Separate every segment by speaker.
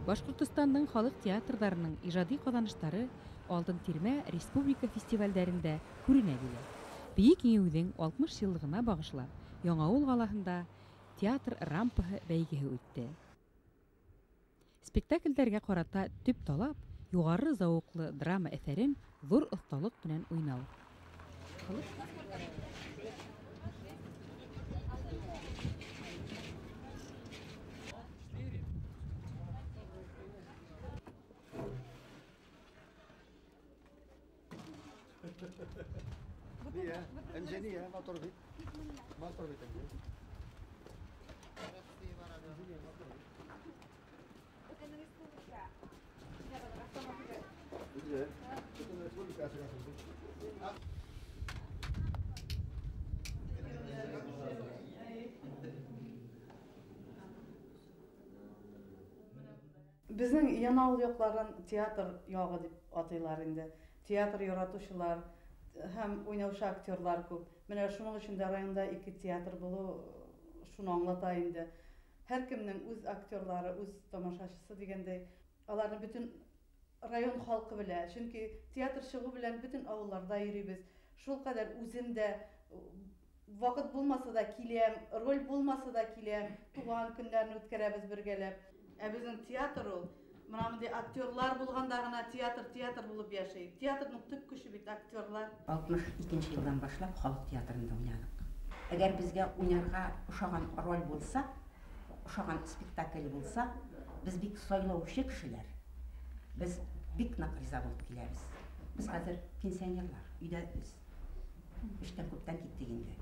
Speaker 1: Башҡортостандың халыҡ театрҙарының ижади ҡаҙаныштары Алтын тирмә республика фестивалдәрендә күренә килә. Бөйөк Еңеүҙең 60 йыллығына бағышлап, Яңауыл ҡалаһында театр рампаһы бәйгеһе үтте. Спектаклдәргә ҡарата төп талап юғары зауыҡлы драма әҫәрен ҙур оҫталыҡ менән уйнау.
Speaker 2: Беҙҙең Яңауыл яҡларын театр яғы тип атыйлар инде. Театр яратыусылар һәм уйнаусы актерлар күп. Менә шуның өсөн дә районда ике театр булыу шуны аңлата инде. Һәр кемдең үҙ актерлары, үҙ тамашасысы дигәндәй, аларны бөтөн район халҡы белә. Сөнки театр сығыу белән бөтөн ауылларҙа йөрөйбөҙ. Шул ҡәҙәр үҙем дә ваҡыт булмаса да киләм, роль булмаса да киләм, туған көндәрен үткәрәбеҙ бергәләп. Ә беҙҙең театр ул, мына бындай актерлар булғанда ғына театр театр булып йәшәй. Театрҙың төп көсө бит актерлар.
Speaker 3: 62 йылдан башлап халыҡ театрында уйнаныҡ. Әгәр беҙгә уйнарға оҡшаған роль булса, оҡшаған спектакль булса, беҙ бик сайлаусы кешеләр. Беҙ бик ныҡ риза булып киләбеҙ. Беҙ хәҙер пенсионерлар, өйҙә беҙ эштән күптән киттек инде.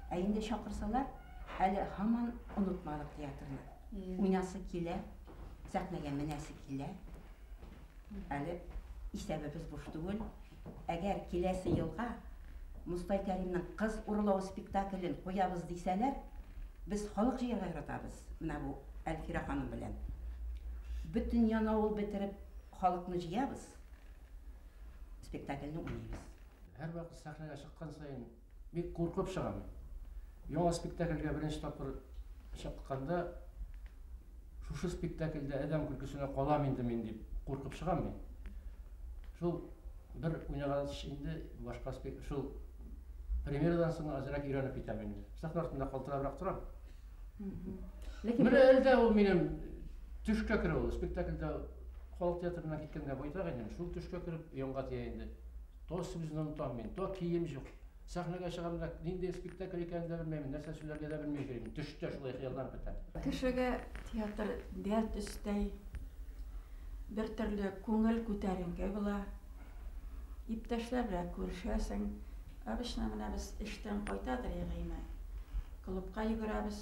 Speaker 3: Ә инде саҡырсалар, әле һаман онотманыҡ театрны. Уйнасы килә, сәхнәгә менәсе килә. Әле иҫәбебеҙ буш түгел. Әгәр киләсе йылға Мостай Кәримдең «Ҡыҙ урлау» спектаклен ҡуябыҙ тисәләр, беҙ халыҡ йыйырға яратабыҙ. Мына был Әлфирә ханым белән. Бөтөн Яңауыл бөтөрөп халыҡны йыябыҙ, спектакльне уйнайбыҙ.
Speaker 4: Һәр ваҡыт сәхнәгә сыҡҡан сайын бик ҡурҡып сығам. Яңы спектаклгә беренсе тапҡыр сыҡҡанда шушы спектаклдә әҙәм көлкөсөнә ҡалам инде мин тип ҡурҡып сығам мин. Шул бер уйнағас инде башҡа шул премьерадан һуң әҙерәк өйрәнеп китәм инде. Сәхнә артында ҡалтырабыраҡ торам. Менә әлдә ул минең төшкә керә ул. Спектаклдә халыҡ театрына киткәнгә байтаҡ инем. Шул төшкә кереп янға тейә инде. То сүҙен онотам мин, то кейем юҡ. Сәхнәгә сығам да ниндәй спектакль икәнен дә белмәймен, нәрсә һөйләргә дә белмәй йөрөйм. Төштә шулай хыялланып бөтәм.
Speaker 5: Кешегә театр дәрт өҫтәй, бер төрлө күңел күтәренке була. Иптәшләр белән күрешәсең. Обычно менә беҙ эштән ҡайтадыр йығыймы. Клубҡа йүгерәбеҙ.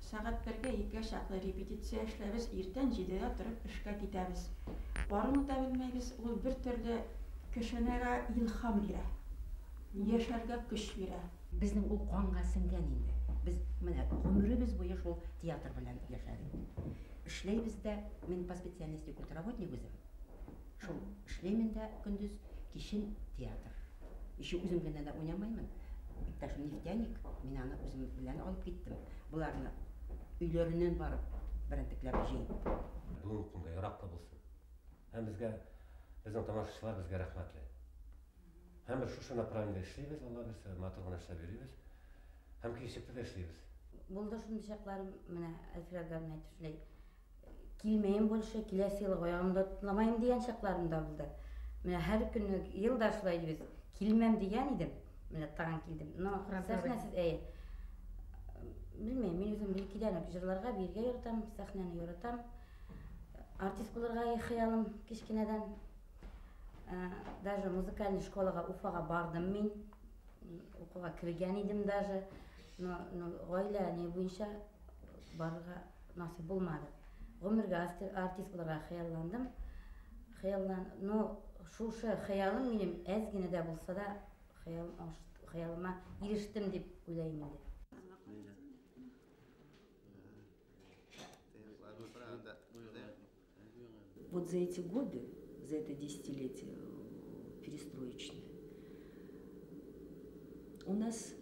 Speaker 5: Сәғәт 1-гә 2-гә саҡлы репетиция эшләбеҙ, иртән 7-дә тороп эшкә китәбеҙ. Барыны да белмәйбеҙ, ул бер төрлө кешенегә илһам бирә, йәшәргә көс бирә.
Speaker 3: Беҙҙең ул ҡанға сеңгән инде. Беҙ менә ғүмеребеҙ буйы шул театр белән йәшәнек. Эшләйбеҙ ҙә, мин по специальности культработник үҙем. Шул эшләймен дә көндөҙ, кисен театр. Еще үҙем генә дә уйнамаймын. Иптәшем нефтяник, мин аны үҙем белән алып киттем. Быларны өйләренән барып берәнтекләп җыйып.
Speaker 6: Бөгөнгө көндә яраҡлы булһын. Һәм беҙгә, беҙҙең тамашасылар беҙгә рәхмәтле. Һәм беҙ шушы направлениедә эшләйбеҙ, Алла бирсә, матур ғына эшләп йөрөйбөҙ. Һәм киләсәктә дә эшләйбеҙ.
Speaker 7: Булды шундый чаҡларым, менә Әлфирә әйтеп шулай килмәйем больше, киләсе йыл аяғымды тотламайым дигән чаҡларым да булды. Менә һәр көнне йыл да шулай дибеҙ. Килмәм дигән идем, менә тагын килдем. Но сәхнәсез, әйе. Белмәйем, мин үҙем бәләкәйҙән үк йырларға, бейергә яратам, сәхнәне яратам. Артист булырға хыялым кескенәдән. Даже музыкальный школаға Уфаға бардым мин. Уҡыуға кергән идем даже. Но ғаилә ни буйынса барырға насип булманы. Ғүмергә артист булырға хыялландым. Но шушы хыялым минең әҙ генә дә булһа да хыялыма ирештем тип уйлайым инде.
Speaker 8: Вот за эти годы, за это десятилетие перестроечное, у нас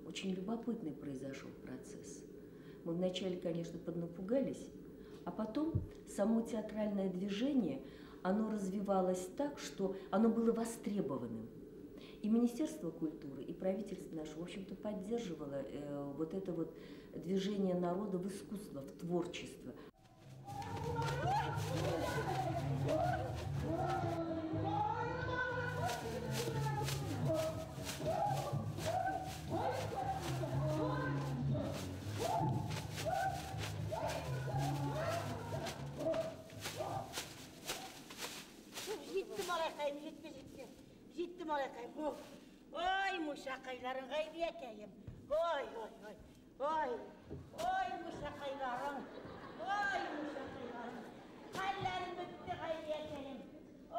Speaker 8: очень любопытный произошел процесс. Мы вначале, конечно, поднапугались, А потом само театральное движение, оно развивалось так, что оно было востребованным. И Министерство культуры, и правительство наше, в общем-то, поддерживало вот это вот движение народа в искусство, в творчество.
Speaker 9: Җитте, малакаем. Ой, мушакайларың, гайбиякаем. Ой, ой, ой. Ой, ой, мушакайларың. Ой, мушакайларың. Хәлләрем бетте, гайбиякаем. О,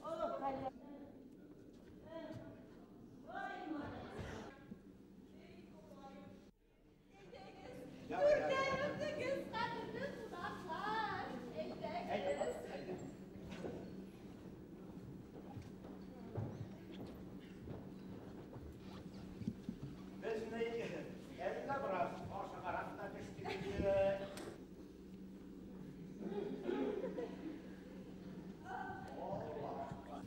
Speaker 9: о, хәлләр. Ой,
Speaker 10: Түрдәгез, кадерле кунаклар, әйдәгез.
Speaker 11: Әллә бераз ашыгарак та төштек инде.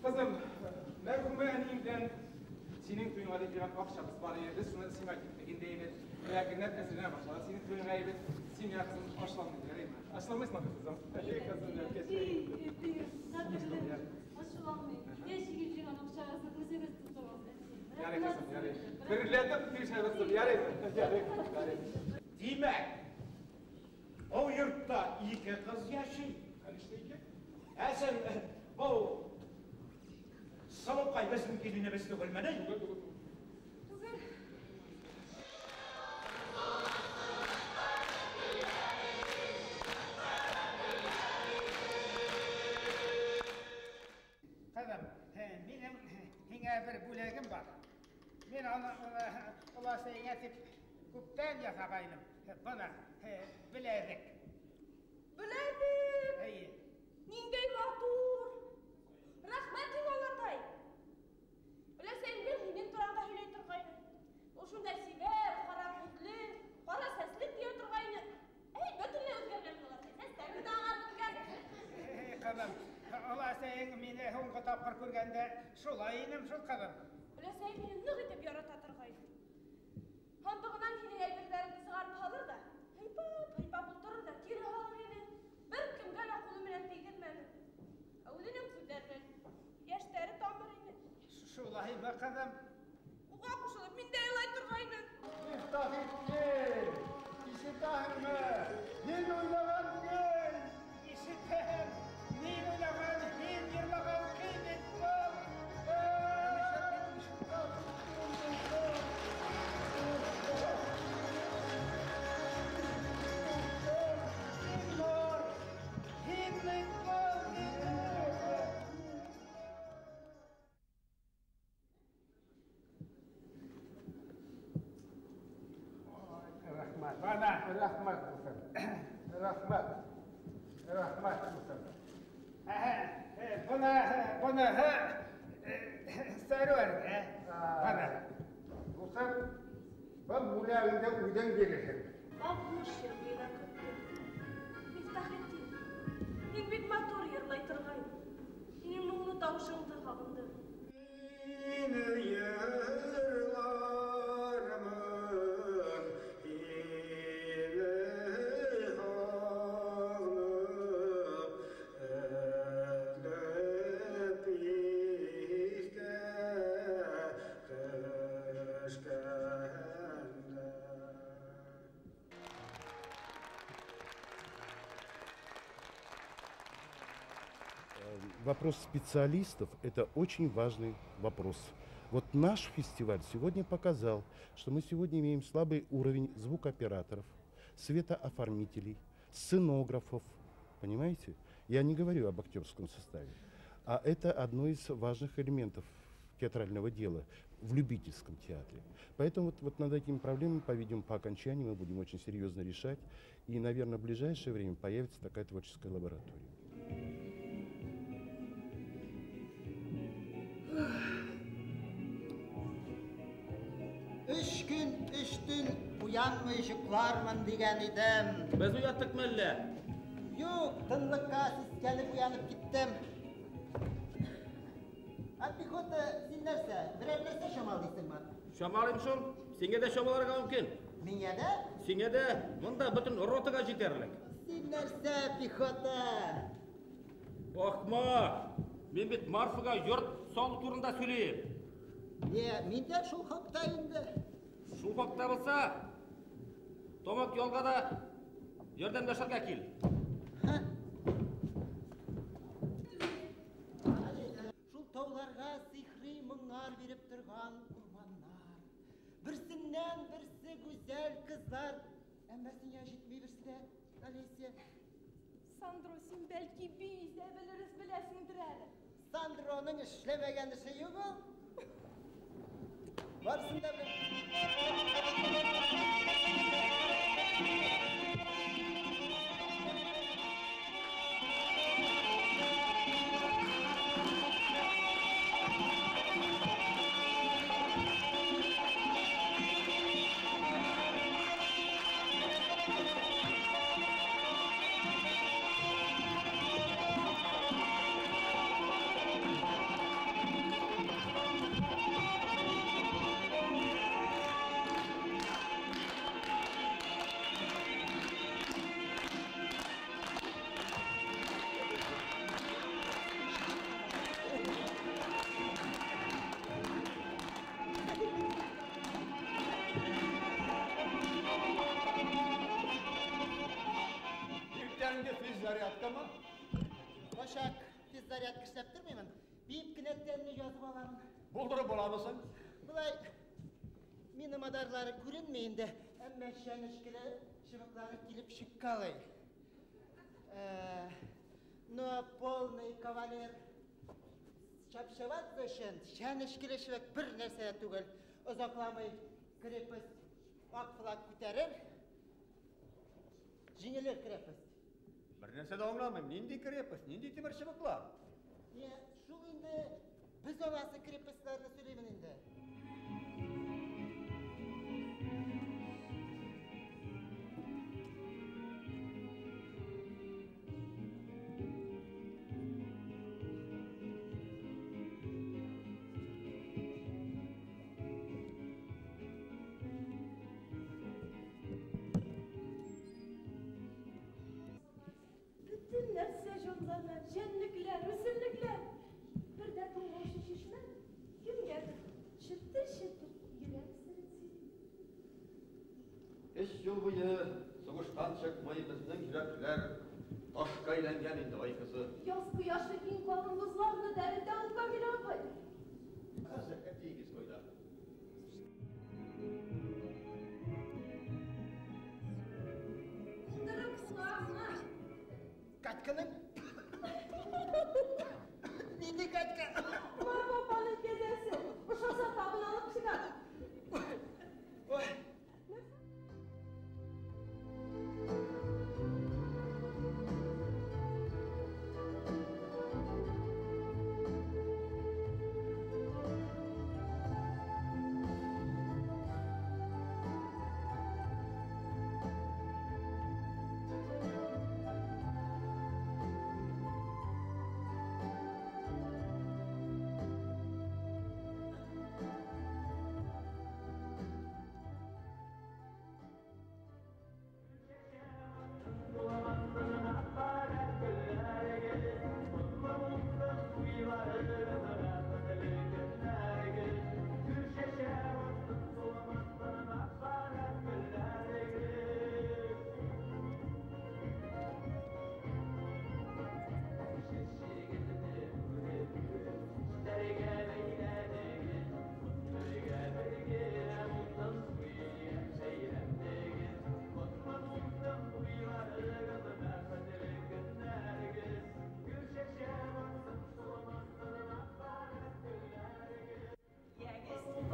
Speaker 12: Кызым, мәрхүмә әниең белән синең туеңга дип җыйган акчабыз бар иде. Без шуны сиңа киттек инде әйбәт. Менә әкренләп әзерләнә башлады. Синең туеңга әйбәт. Син миңа, кызым, ачуланмый, ярыймы? Ачуланмыйсыңмы, кызым? Әй, кызым,
Speaker 10: Кадерле, ачуланмыйм. Яшегез җыйган акчагызны үзегез тотыгыз, әти.
Speaker 12: Ярый, кызым, ярый. Берләтеп тишәбез, кызым, ярыймы? Ярый, ярый.
Speaker 11: Димәк, бу йортта ике кыз яши.
Speaker 12: Конечно, ике.
Speaker 11: Ә син бу Сылукай безнең киленебез түгелмени?
Speaker 12: Түгел, түгел.
Speaker 10: Түгел.
Speaker 13: Кызым, минем һиңә бер бүләгем бар. Мин аны оласайыңа дип күптән ясагайным. Бына, беләзек.
Speaker 10: Беләзек!
Speaker 13: Әйе.
Speaker 10: Ниндәй матур! Рәхмәт һиңа, олатай. Беләсәң, гел һинең тураңда һөйләй торгайны. Ул шундай сибәр, кара күзле, кара сәсле дия торгайны. Әй, бөтенләй үзгәргән олатай. Сәсләре дә аңа беткән.
Speaker 13: Кызым, оласайың мине һуңгы тапкыр күргәндә шулай инем шул, кызым.
Speaker 10: Беләсәң, мине нык итеп ярата торгайны. Һандыгынан һинең әйберләреңне чыгарып һалыр да, һыйпап, һыйпап утырыр да кире һалыр ине. Бер кемгә лә кулы белән тигермәне. Ә үзенең күзләреннән яшьтәре тамыр ине.
Speaker 13: Шулаймы, кызым?
Speaker 10: Уга кушылып, мин дә елай торгайным.
Speaker 14: Мифтахетдин, ишетәһеңме? Мин уйнаган көй!
Speaker 13: Ишетәм. Мин уйнаган, һин йырлаган көй бит был.
Speaker 14: Бана, рәхмәт булсын. Рәхмәт. Рәхмәт булсын.
Speaker 13: Бына, бына, Сәрвәргә. Бына.
Speaker 14: Булсын, был бүләгеңде үҙең бирерһең.
Speaker 10: 60 ел буена көттем. Мифтахетдин, һин бик матур йырлай торгайның. Һинең моңлы тавышыңды һагындым.
Speaker 14: Мин йырлармын, һине һагынып, этләп искә төшкәндә.
Speaker 15: Вопрос специалистов – это очень важный вопрос. Вот наш фестиваль сегодня показал, что мы сегодня имеем слабый уровень звукооператоров, светооформителей, сценографов. Понимаете? Я не говорю об актерском составе. А это одно из важных элементов театрального дела в любительском театре. Поэтому вот над этими проблемами, по-видимому, по окончании мы будем очень серьезно решать. И, наверное, в ближайшее время появится такая творческая лаборатория.
Speaker 16: Өч көн, өч төн уянмый йоклармын дигән идем.
Speaker 17: Без уяттыкмы әллә?
Speaker 16: Юк, тынлыкка сискәнеп уянып киттем. А пехота, син нәрсә, берәр нәрсә чамалыйсыңмы?
Speaker 17: Чамалыйм шул. Сиңа да чамаларга мөмкин.
Speaker 16: Миңа да?
Speaker 17: Сиңа да. Монда бөтен ротага җитәрлек.
Speaker 16: Син нәрсә, пехота?
Speaker 17: Ахмак! Мин бит Марфага йорт салу турында сөйлим.
Speaker 16: Не, мин дә шул хакта инде.
Speaker 17: Шул хакта булса, тамак ялга да ярдәмләшергә кил.
Speaker 16: Шул тауларга сихри моңнар биреп торган урманнар. Берсеннән берсе гүзәл кызлар. Әмма сиңа җитми берсе дә, Олеся.
Speaker 10: Сандро, син бәлки бии дә белерез беләсеңдер әле.
Speaker 16: Сандроның эшләмәгән эше юк ул. Барысын да беләм.
Speaker 14: Иртәнге физзарядкамы?
Speaker 16: Башак, физзарядка эшләп тормыймын. Биеп кенә тәнне язып аламын.
Speaker 14: Булдырып буламысың?
Speaker 16: Болай мина мадарлары күренми инде, әмма чәнечкеле чыбыклары килеп чыккалый. Но полный кавалер Чапчават өчен чәнечкеле чыбык бер нәрсә дә түгел. Озакламый крепость ак флаг күтәрер. Җиңелер крепость.
Speaker 14: Бер нәрсә дә аңламыйм. Нинди крепость, нинди тимер чыбыклар?
Speaker 16: Не, шул инде без аласы крепостьларны сөйлимен инде.
Speaker 10: Бөтен нәрсә җанлана, җәнлекләр, үсемлекләр. Бер дә туңгаучы чишмә кемгәдер четер-четер йөрәк серен сөйли.
Speaker 14: Өч ел буе сугыштан чыкмый безнең йөрәкләр ташка әйләнгән инде, ай кызы.
Speaker 10: Яз кояшы иң калын бозларны да эретә ул, Камил абый.
Speaker 14: Хәзер әтиегез кайда?
Speaker 10: Булдырып буламы?
Speaker 16: Катьканың? Нинди Катька?
Speaker 10: Марфа апаның кәзәсе. Ошаса тагын алып чыга.
Speaker 16: Ой.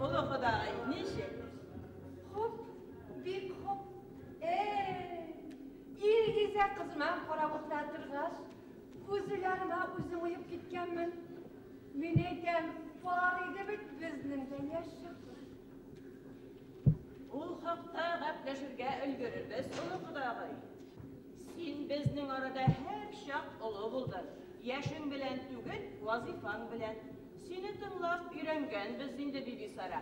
Speaker 5: Олы Ходай, ничек?
Speaker 10: Хоп, бик хоп. Илгизә кызыма карап утыра торгач, күзләремә үзем уеп киткәнмен. Мин әйтәм, бар иде бит безнең дә яшь чаклар. Ул хаҡта гәпләшергә өлгөрөрбөҙ, оло ҡоҙағый. Һин беҙҙең арада һәр саҡ оло булдың. Йәшең белән түгел, вазифаң белән. Һине тыңлап өйрәнгәнбеҙ инде, Бибисара.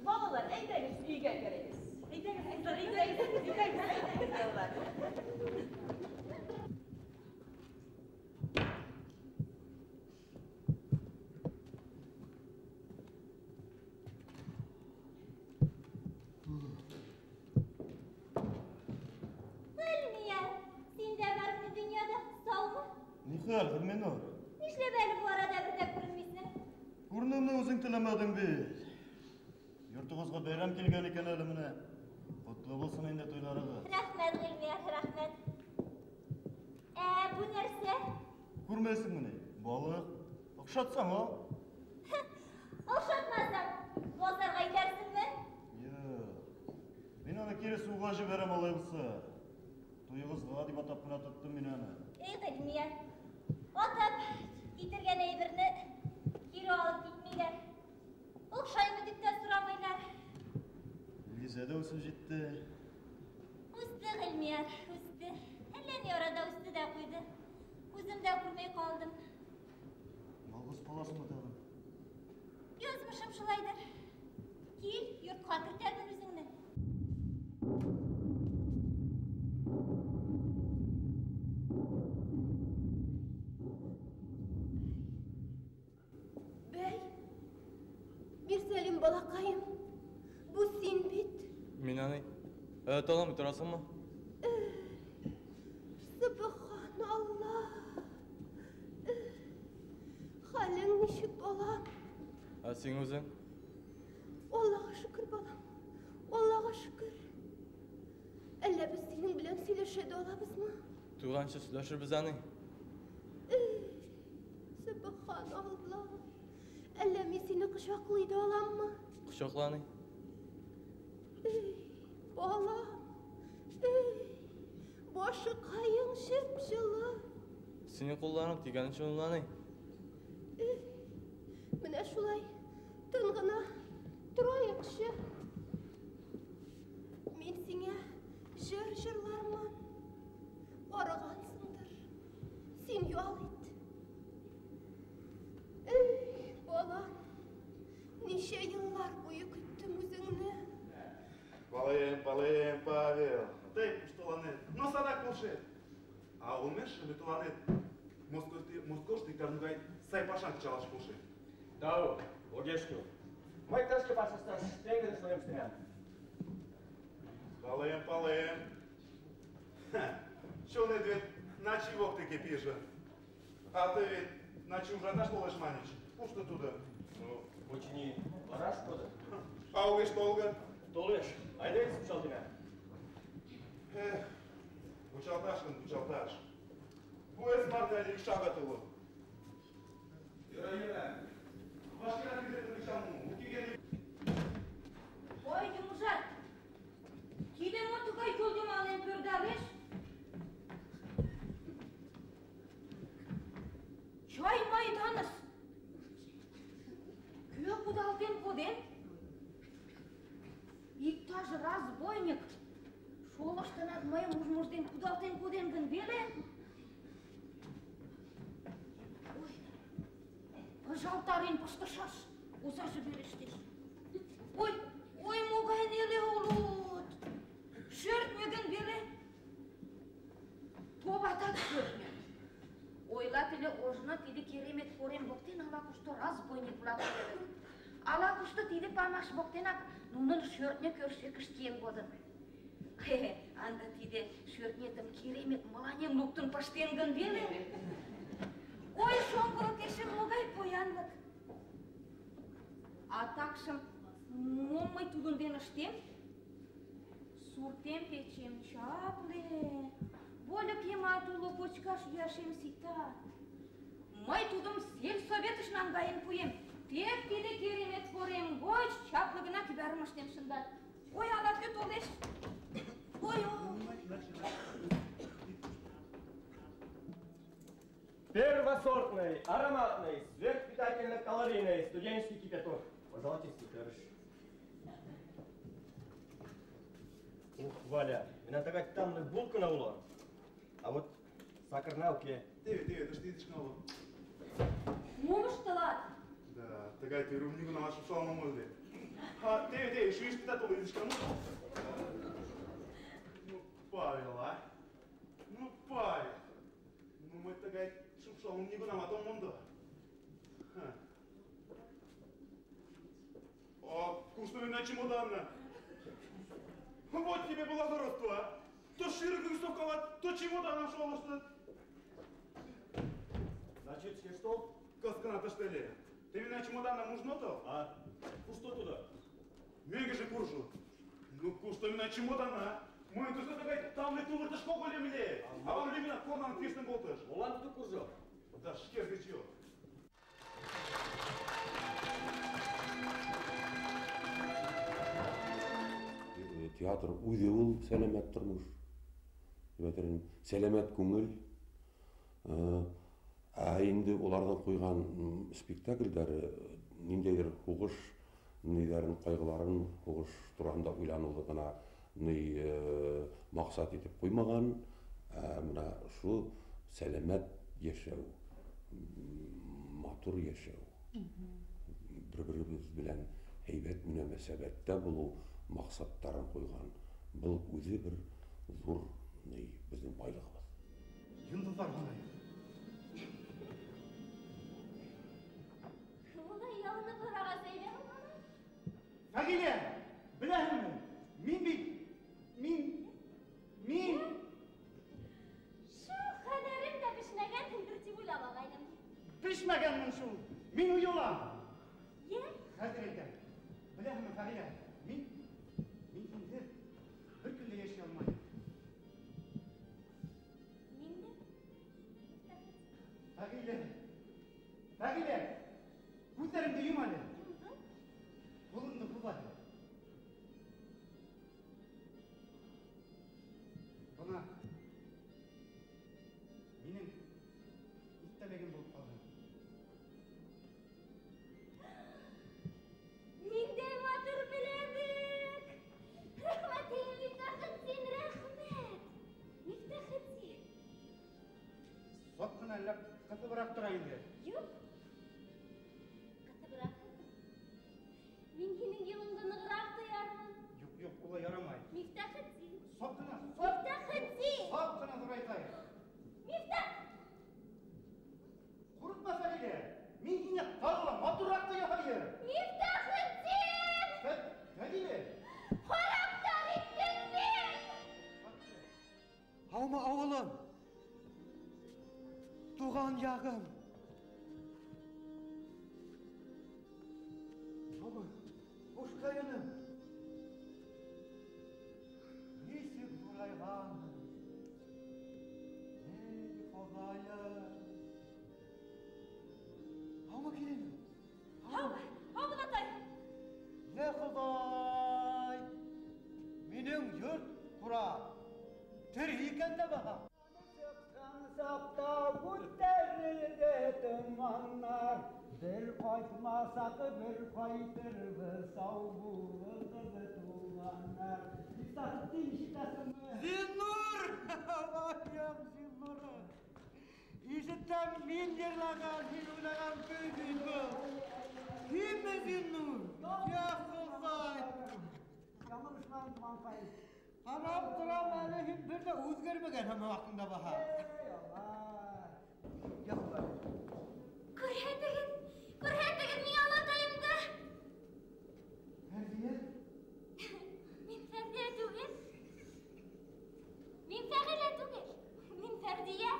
Speaker 10: Балалар, әйҙәгеҙ өйгә керегеҙ. Әйҙәгеҙ, әйҙәгеҙ, әйҙәгеҙ, әйҙәгеҙ, балалар.
Speaker 18: Нихәл, Ғилминур?
Speaker 19: Нишләп әле бу арада бер дә күренмисең?
Speaker 18: Күренеүемде үҙең теләмәдең бит. Йортоғоҙға бәйрәм килгән икән әле менә. Ҡотло булһын инде туйларығыҙ.
Speaker 19: Рәхмәт, Ғилмияр, рәхмәт. Ә бу нәрсә?
Speaker 18: Күрмәйсеңме ни? Балыҡ. Оҡшатсаң ал.
Speaker 19: Оҡшатмаһам, баҙарға итәрсеңме?
Speaker 18: Юҡ. Мин аны кире һыуға ебәрәм алай булса. Туйығыҙға тип атап ҡына тоттом мин аны.
Speaker 19: Эй, Ғилмияр, атап китергән әйберне кире алып китмәйҙәр. Оҡшаймы тип тә һорамайҙар.
Speaker 18: Илгизә ҙә үҫеп етте.
Speaker 19: Үҫте, Ғилмияр, үҫте. Әллә ни арада үҫте ҙә ҡуйҙы. Үҙем дә күрмәй ҡалдым.
Speaker 18: Ялғыҙ ҡалаһыңмы тағы?
Speaker 19: Яҙмышым шулайҙыр. Кил, йортҡа кертермен үҙеңде.
Speaker 10: Бәй, Мирсәлим балаҡайым, бу һин бит.
Speaker 20: Мин ани. Танымай тораһыңмы?
Speaker 10: Субханалла. Хәлең нисек, балам?
Speaker 20: Ә һин үҙең?
Speaker 10: Аллаға шөкөр, балам. Аллаға шөкөр. Әллә беҙ һинең белән һөйләшә дә алабыҙмы?
Speaker 20: Туғансы һөйләшербеҙ ани.
Speaker 10: Субханалла. Әллә мин һине ҡосаҡлай ҙа аламмы?
Speaker 20: Ҡосаҡла ани.
Speaker 10: Эй, балам, эй, башыҡайың шып-жылы.
Speaker 20: Һинең ҡулдарың тейгән өсөн ани.
Speaker 10: Эй, менә шулай тын ғына торайыҡсы. Мин һиңә йыр йырлармын. Арығанһыңдыр. Һин ял ит. Эй, балам, нисә йыллар буйы көттөм үҙеңде.
Speaker 18: Балем, балем, Павел. Тый куштыланет, но садак полшет. А олмеш шеметыланет. Москошто иктаж-могай сай пашам кычалаш полшет.
Speaker 4: Тау, огеш кӱл. Мый тышке пашашташ пеҥгыде шоем ыштенам.
Speaker 18: Палем, палем. Чонет вет Начи воктеке пиже. А тый вет Начи ужаташ толеш маньыч. Кушто тудо?
Speaker 4: Ну, очыни, вараш кодын.
Speaker 18: А огеш тол гын?
Speaker 4: Толеш. Айда кучалтена.
Speaker 18: Эх, кучалташ гын, кучалташ. Поезд марте але ик шагат уло. Йӧра, йӧра. Вашкерак билетым кычал му. Уке гын...
Speaker 7: Ой, юмыжат! Тиде мо тугай йол йымалнем пӧрдалеш? Чай майданыс! Кӧ кудалтен коден? Иктаж разбойник шолыштынак мыйым ужмыж дене кудалтен коден гын веле? Ой, пыжалтарен пыштышаш, озаже верештеш. Ой, ой, могай неле улыт! Шӧртньӧ гын веле? Товатат шӧртньӧ. Ойлат ыле, ожно тиде керемет корем воктен ала-кушто разбойник-влак иленыт. Ала-кушто тиде памаш воктенак нунын шӧртньӧ кӧршӧкышт киен кодын. Ынде тиде шӧртнетым керемет мыланем луктын пыштен гын веле? Ой, шоҥгылык эше могай поянлык! А такшым мом мый тудын дене ыштем? Суртем печем чапле, вольыкемат уло, кочкаш-йӱашем сита. Мый тудым сельсоветыш наҥгаен пуэм. Тек тиде керемет корем гоч чапле гына кӱварым ыштен шындат. Ой, ала-кӧ толеш. Ой, ой.
Speaker 4: Первосортный, ароматный, сверхпитательно-калорийный студенческий кипяток. Пожалуйте, товарищ.
Speaker 21: Ух, Валя, менә тагай тамны булка на уло. А вот сакар науке.
Speaker 18: Теве, теве, тышты идиш на уло.
Speaker 10: Мом ыштылат?
Speaker 18: Да, тыгай тӱрым нигунамат шупшалын омыл ыле. А, теве, теве, шӱйышкетат уло изиш гына. Ну, Павел, а? Ну, Павел. Ну, мый тыгай шупшалмым нигунамат ом мондо. Ха. А кушто мемнан чемоданна? Вот тебе благородство, а! То широких совкалат, то чемоданом шолыштыт.
Speaker 21: Значит, все что?
Speaker 18: Кызыт гына тыште ыле. Тый мемнан чемоданнам ужын отыл?
Speaker 21: А? Кушто тудо?
Speaker 18: Мӧҥгыжӧ куржо. Ну, кушто мемнан чемоданна? Мыйын тушто тыгай тамле тувыртыш когыльым ыле. Авам лӱмынак корнан кӱэштын колтыш.
Speaker 21: Молан тудо куржо?
Speaker 18: Да шкеж гыч йод.
Speaker 22: Театр үҙе ул сәләмәт тормош. Тип әйтер инем, сәләмәт күңел. Ә инде уларҙың ҡуйған спектаклдәре ниндәйҙер һуғыш ниҙәрен, ҡайғыларын, һуғыш тураһында уйланыуҙы ғына ни маҡсат итеп ҡуймаған, ә бына шул сәләмәт йәшәү, матур йәшәү, бер-беребеҙ белән һәйбәт мөнәсәбәттә булыу маҡсаттарын ҡуйған. Был үҙе бер ҙур ни беҙҙең байлығыбыҙ.
Speaker 16: Йондоҙҙар һанай.
Speaker 19: Улай ялынып һорағас әйҙә һуң.
Speaker 16: Фәғилә, беләһеңме? Мин бит, мин
Speaker 19: Шул ҡәҙәрен дә бешмәгәнһеңдер тип уйламағайным.
Speaker 16: Бешмәгәнмен шул. Мин оялам.
Speaker 19: Йә?
Speaker 16: Хәҙер әйтәм. Беләһеңме, Фәғилә, мин инде бер көн дә йәшәй алмайым.
Speaker 19: Мин дә?
Speaker 16: Фәғилә, Фәғилә, күҙҙәреңде йом әле.
Speaker 19: Йомдом.
Speaker 16: Ҡулыңды һуҙ әле. Бына минең иҫтәлегем булып ҡалһын.
Speaker 19: Ниндәй матур беләҙек! Рәхмәт һиңә, Мифтахетдин, рәхмәт! Мифтахетдин.
Speaker 16: Саҡ ҡына әллә ҡыҫыбыраҡ тора инде.
Speaker 19: Юҡ. Ҡыҫыбыраҡ. Мин һинең йылыңды нығыраҡ тоярмын.
Speaker 16: Юҡ, юҡ, улай ярамай.
Speaker 19: Мифтахетдин.
Speaker 16: Саҡ ҡына,
Speaker 19: Мифтахетдин.
Speaker 16: Саҡ ҡына ҙурайтайыҡ.
Speaker 19: Мифтах.
Speaker 16: Ҡурҡма, Фәғилә. Мин һиңә тағы ла матурыраҡ та яһайым.
Speaker 19: Мифтахетдин!
Speaker 16: Фәғилә.
Speaker 19: Хараптар иттең бит!
Speaker 16: Һаумы, ауылым? Туған яғым. Һаумы, ҡушҡайыным. Нисек ҙурайғанмын. Эй, Хоҙайым. Һаумы, киленем?
Speaker 10: Һаумы, һаумы, атай.
Speaker 16: Йә Хоҙай! Минең йорт ҡура тере икән дә баһа.
Speaker 23: Сыҡҡан саҡта күтәрелде томаннар. Бер ҡайтмаҫаҡ, бер ҡайтырбыҙ, сау булығыҙ, туғаннар. Мифтахетдин, ишетәсеңме?
Speaker 16: Зиннур! Ваям, Зиннур! Ишетәм, мин йырлаған, мин уйнаған көй бит был. Һинме, Зиннур? Йә Хоҙай!
Speaker 23: Яңылышмайым, туғанҡай.
Speaker 16: Ҡарап торам әле, һин бер ҙә үҙгәрмәгән һәм ваҡытында баһа.
Speaker 23: Эй, Алла!
Speaker 16: Йә Хоҙай!
Speaker 19: Күрһәтегеҙ, күрһәтегеҙ миңә олатайымды.
Speaker 16: Фәрҙиә?
Speaker 19: Мин Фәрҙиә түгел. Мин Фәғилә түгел. Мин Фәрҙиә.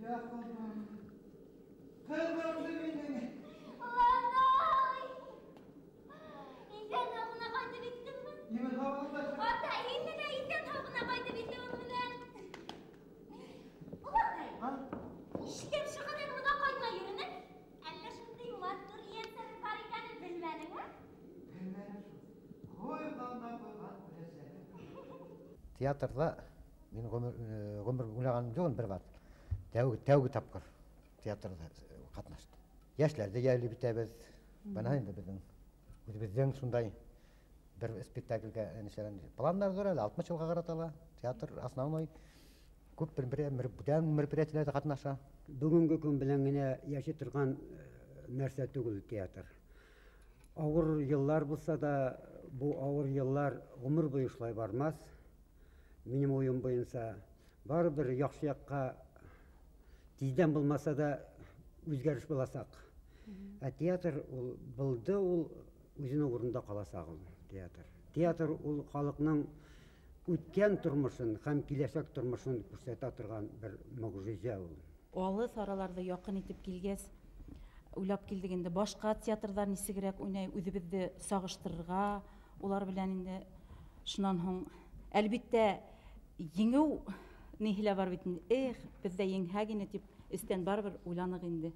Speaker 16: Йә Хоҙай! Ҡыҙымды минең!
Speaker 19: Олатай! Иҫән һау ғына ҡайтып еттеңме?
Speaker 16: Имен һау булма.
Speaker 19: Атай, һин дә иҫән һау ғына ҡайтып етеүең менән. Олатай! Нишләп шул ҡәҙәр оҙаҡ ҡайтмай йөрөнөң? Әллә шундай матур ейәнсәрең бар икәнен белмәнеңме?
Speaker 16: Белмәнем шул. Ҡуйған да ҡуйған беләсәң.
Speaker 24: Театрҙа мин ғүмер уйлағаным юҡ, бер ваҡыт. Тәүге тапҡыр театрҙа ҡатнаштым. Йәшләрҙе йәлеп итәбеҙ. Бына инде беҙҙең үҙебеҙҙең шундай Бер спектакльгә нишләгән. Планнар ҙур әле, 60 йылға ҡаратыла. Театр основной күп бүтән мероприятиеләрҙә ҡатнаша.
Speaker 1: Бөгөнгө көн белән генә йәшәй торған нәрсә түгел театр. Ауыр йыллар булса да, бу ауыр йыллар ғүмер буйы шулай бармаҫ. Минең уйым буйынса, барыбер яҡшы яҡҡа тиҙҙән булмаса да үҙгәреш буласаҡ. Ә театр ул булды, ул үҙенең урынында ҡаласаҡ ул театр. Театр ул халыҡның үткән тормошон һәм киләсәк тормошон күрһәтә торған бер мөғжизә ул.
Speaker 2: Алыҫ араларҙы яҡын итеп килгәс, уйлап килдек инде, башҡа театрҙар нисегерәк уйнай, үҙебеҙҙе сағыштырырға улар белән инде. Шунан һуң, әлбиттә, еңеү ниһе лә бар бит инде. Эх, беҙ ҙә еңһәк ине тип эстән барыбер уйланыҡ инде.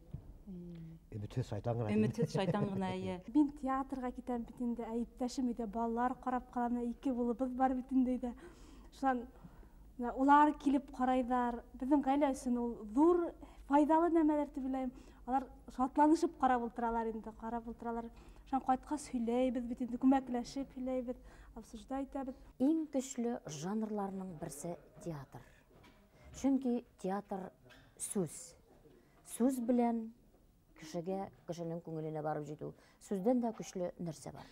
Speaker 24: Өмөтһөҙ шайтан ғына.
Speaker 2: Өмөтһөҙ шайтан ғына, эйе.
Speaker 3: Мин театрға китәм бит инде, ә иптәшем өйҙә балалар ҡарап ҡала, менә ике улыбыҙ бар бит инде өйҙә. Шунан менә улар килеп ҡарайҙар. Беҙҙең ғаилә өсөн ул ҙур файҙалы нәмәләр тип уйлайым. Алар шатланышып ҡарап ултыралар инде, ҡарап ултыралар. Шунан ҡайтҡас һөйләйбеҙ бит инде, күмәкләшеп һөйләйбеҙ, обсуждать итәбеҙ.
Speaker 6: Иң көслө жанрларының берсе театр. Сөнки театр сүз. Сүз белән кешегә, кешенең күңеленә барып җитү. Сүздән дә көчле нәрсә бар.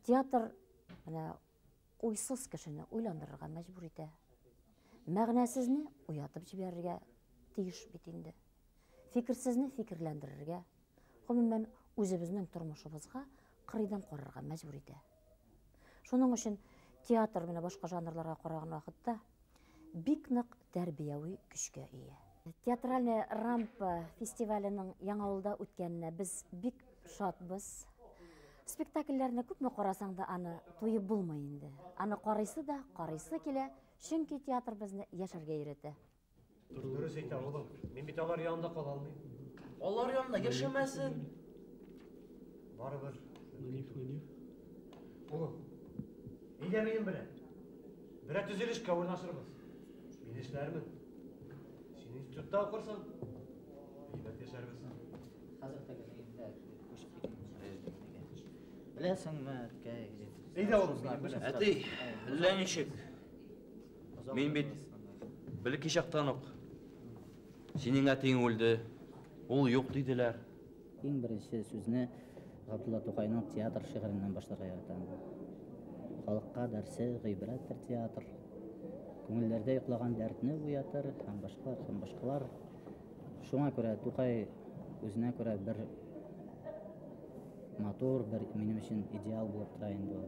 Speaker 6: Театр менә уйсыз кешене уйландырырга мәҗбүр итә. Мәгънәсезне уятып җибәрергә тиеш бит инде. Фикерсезне фикерләндерергә, гомумән үзебезнең тормышыбызга кырыйдан карарга мәҗбүр итә. Шуның өчен театр менә башка жанрларга караган вакытта бик нык тәрбияви көчкә ия. Театральная рампа фестиваленең Яңавылда үткәненә без бик шатбыз. Спектакльләрне күпме карасаң да аны туеп булмый инде. Аны карыйсы да, карыйсы килә, чөнки театр безне яшәргә өйрәтә.
Speaker 25: Дөрес әйтә, улым. Мин бит алар янында кала алмыйм.
Speaker 26: Алар янында яшәмәсен.
Speaker 25: Барыбер. Улым, әйдә минем белән. Берәр төзелешкә урнашырбыз. Мин эшләрмен. Син институтта укырсың. Әйбәт яшәрбез.
Speaker 26: Хәзер тәгәрәгендә күчеп китәм. Беләсеңме, әткәй?
Speaker 25: Әйдә, улым, минем белән.
Speaker 26: Әти, әллә ничек?
Speaker 20: Мин бит бәләкәй чактан ук синең әтиең үлде, ул юк диделәр.
Speaker 27: Иң беренче сүзне Габдулла Тукайның театр шигыреннән башларга яратам. Халыкка дәрсе гыйбрәттер театр. Күңелләрдә йоклаган дәртне уятыр һәм башкалар, һәм башкалар. Шуңа күрә Тукай үзенә күрә бер матур, бер минем өчен идеал булып тора инде ул.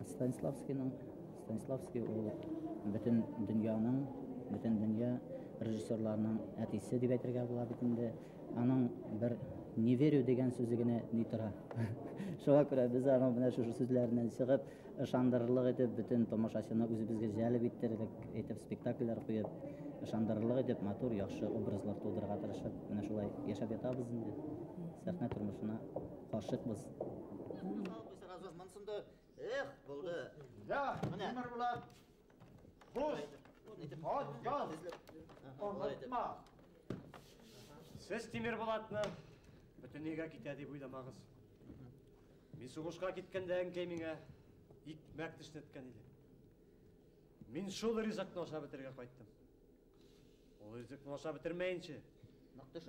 Speaker 27: Станиславский ул бөтен дөньяның, бөтен дөнья режиссерларының әтисе дип әйтергә була бит инде. Аның бер не верю дигән сүзе генә ни тора. Шуңа күрә без аның менә шушы сүзләреннән чыгып, ышандырырлык итеп, бөтен тамашачыны үзебезгә җәлеп иттерерлек итеп спектакльләр куеп, ышандырырлык итеп матур, яхшы образлар тудырырга тырышып, менә шулай яшәп ятабыз инде. Сәхнә тормышына гашыйкбыз.
Speaker 26: Эх, булды.
Speaker 11: Я,
Speaker 26: Менә.
Speaker 11: Тимербулат. Хуш. Ат, яз. Онытма.
Speaker 25: Сез Тимербулатны бөтен өйгә китә дип уйламагыз. Мин сугышка киткәндә әнкәй миңа икмәк тешләткән иде. Мин шул ризыкны ашап бетерергә кайттым. Ул ризыкны ашап бетермәенчә,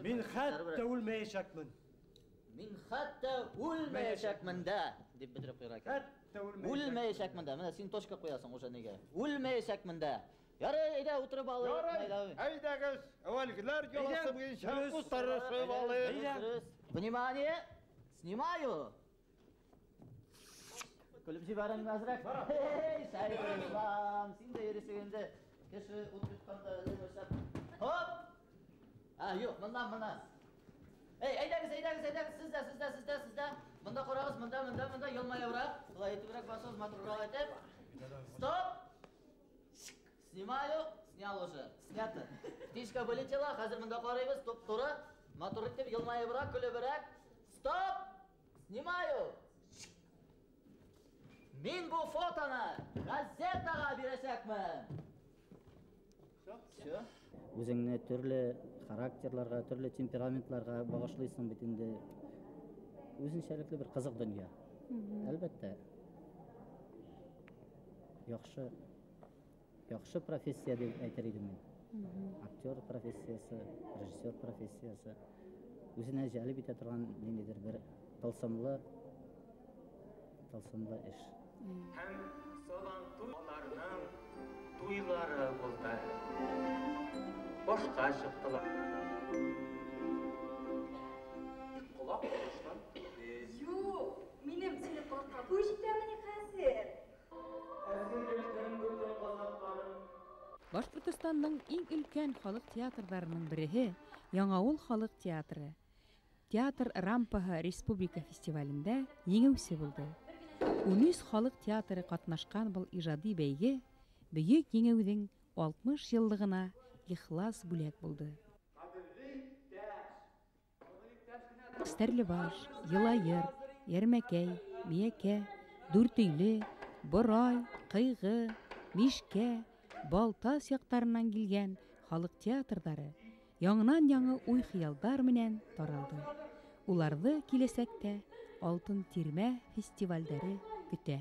Speaker 25: мин хәтта үлмәячәкмен.
Speaker 26: Мин хәтта үлмәячәкмен дә, дип бетереп куярга кирәк.
Speaker 25: Хәтта үлмәячәкмен.
Speaker 26: Үлмәячәкмен дә. Менә син точка куясың уже нигә. Үлмәячәкмен дә. Ярый, әйдә утырып алыйк.
Speaker 11: Ярый, әйдәгез, әүвәлгеләр йоласы буенча утырышып алыйк.
Speaker 26: Внимание, снимаю. Көлеп җибәрәм әзрәк. Эй, Шәйхелислам, син дә йөрисең инде. Кеше ут йотканда нәрсә? Хоп! А, юк, моннан, моннан. Эй, әйдәгез, әйдәгез, әйдәгез, сез дә, сез дә, сез дә, сез дә. Монда карагыз, монда, монда, монда, елмаябрак. Болай итебрәк басыгыз, матуррак итеп. Стоп! Снимаю, снял уже. Снято. Птичка вылетела, хәзер монда карыйбыз, туп-туры. Матур итеп, елмаебрак, көлебрәк. Стоп! Снимаю! Мин бу фотоны газетага бирәчәкмен. Всё.
Speaker 27: Үзеңне төрле характерларга, төрле темпераментларга багышлыйсың бит инде. Үзенчәлекле бер кызык дөнья. Әлбәттә, яҡшы, яҡшы профессия дип әйтер идем мин. Актер профессиясы, режиссер профессиясы үҙенә йәлеп итә торған ниндәйҙер бер тылсымлы, тылсымлы эш.
Speaker 8: Һәм Сабантуй аларның туйлары булды. Башка чыктылар.
Speaker 9: Колак тавыштан түгел.
Speaker 12: Юк, минем сине колакка күз җитәмени хәзер?
Speaker 8: Әзерлектән бөтен казакларын
Speaker 13: Башҡортостандың иң өлкән халыҡ театрҙарының береһе Яңауыл халыҡ театры Театр рампаһы республика фестивалендә еңеүсе булды. 13 халыҡ театры ҡатнашҡан был ижади бәйге Бөйөк Еңеүҙең 60 йыллығына ихлас бүләк булды. Стәрлебаш, Йылайыр, Йәрмәкәй, Миәкә, Дүртөйлө, Борай, Ҡыйғы, Мишкә, Балтас яҡтарынан килгән халыҡ театрҙары яңынан-яңы уй-хыялдар менән таралды. Уларҙы киләсәктә Алтын тирмә фестивалдәре көтә.